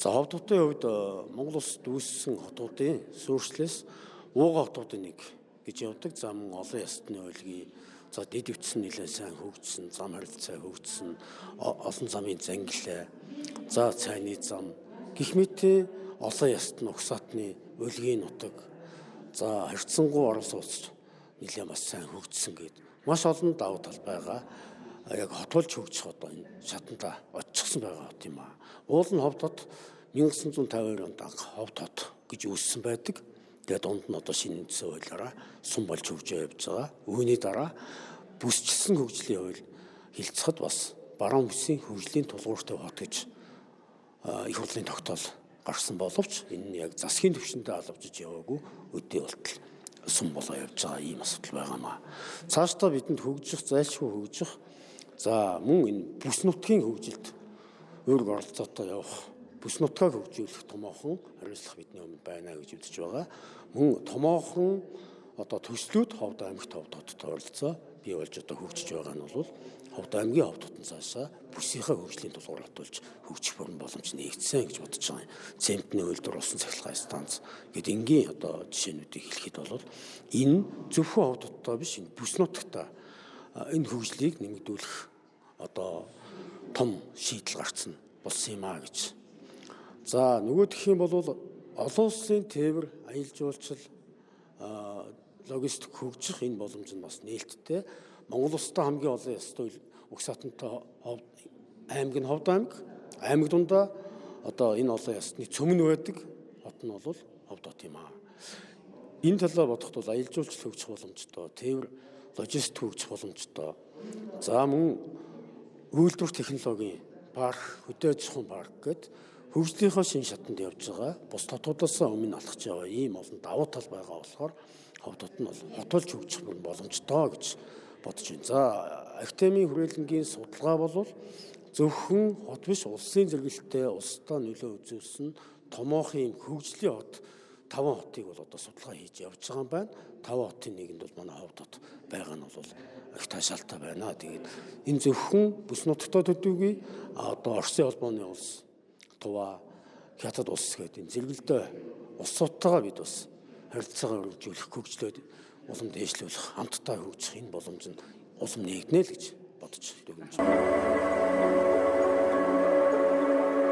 За, Ховд хотын хувьд Монгол улсад үүссэн хотуудын суурьшлээс ууга хотуудын нэг гэж явдаг. За, мөн олон ястны уйлгийн, за, дэд өвчсөн нэлээд сайн хөгжсөн, зам харилцаа хөгжсөн, олон замын зангилаа, за, цайны зам гэх мэт олон ястны угсаатны уйлгийн нутаг, за, харьцангуй орон сууц нэлээд бас сайн хөгжсөн гээд маш олон давуу тал байгаа. Яг хотолж хөгжих одоо энэ шатанда очихсон байгаа хот юм аа. Уул нь Ховд хот 1952 онд анх Ховд хот гэж үүссэн байдаг. Тэгээд дунд нь одоо шинэ үндсэн хуулиараа сум болж хөгжөө явж байгаа. Үүний дараа бүсчилсэн хөгжлийн хууль хилцэхэд бас баруун бүсийн хөгжлийн тулгууртай хот гэж их хурлын тогтоол гарсан боловч энэ нь яг засгийн түвшиндээ алавжиж яваагүй, өдий болтол сум болоо явж байгаа ийм асуудал байгаамаа. Цаашдаа бидэнд хөгжих, зайлшгүй хөгжих, за, мөн энэ бүс нутгийн хөгжилд өөрөг оролцоотой явах, бүс нутгаа хөгжүүлэх томоохон хариуцлага бидний өмнө байна гэж үзэж байгаа. Мөн томоохон одоо төслүүд Ховд аймагт, Ховд хотод оролцоо бий болж одоо хөгжиж байгаа нь бол Ховд аймгийн Ховд хотын цаашаа бүсийнхээ хөгжлийн тулгуур хотолж хөгжих бүрэн боломж нэгдсэн гэж бодож байгаа юм. Цементний үйлдвэр, усан цахилгаан станц гэд энгийн одоо жишээнүүдийг хэлэхэд бол энэ зөвхөн Ховд хоттой биш, энэ бүс нутагта энэ хөгжлийг нэмэгдүүлэх одоо том шийдэл гарцсан болсон юм а гэж. За, нөгөөх юм бол олон улсын тээвэр, аялал жуулчлал, логистик хөгжих энэ боломж нь бас нээлттэй. Монгол улстай хамгийн олон ястай угсаатантай аймаг нь Ховд аймаг. Аймаг дундаа одоо энэ олон ясны цөмн байдаг хот нь бол Ховд хот юм аа. Энэ талаар бодоход бол аялал жуулчлал хөгжих боломжтой, тээвэр, логистик хөгжих боломжтой. За, мөн үйлдвэр технологийн парк, хөдөө аж ахуйн парк гээд хөгжлийнхөө шинэ шатанд явж байгаа. Бус хотуудаас өмнө алхаж байгаа ийм олон давуу тал байгаа болохоор Ховд хот нь бол хотолж хөгжих боломжтой гэж бодож байна. За, академийн хүрээлэнгийн судалгаа бол зөвхөн хот биш, улсын зэрэгэлтэй улсдаа нөлөө үзүүлсэн томоохон ийм хөгжлийн хот 5 хотыг бол одоо судалгаа хийж явж байгаа юм байна. 5 хотын нэгэнд бол манай Ховд хот байгаа нь бол их таашаалтай байна. Тэгээд энэ зөвхөн бүс нутагтай төдийгүй одоо Оросын холбооны улс, Тува, Хятад улс гэдэг энэ зэрэгэлдээ улсуудтайгаа бид бас харилцаагаа өргөжүүлэх, хөгжлөөд улам дээшлүүлэх, хамтдаа хөгжих энэ боломж нь улам нэгднэ л гэж бодож дүгнэж байна.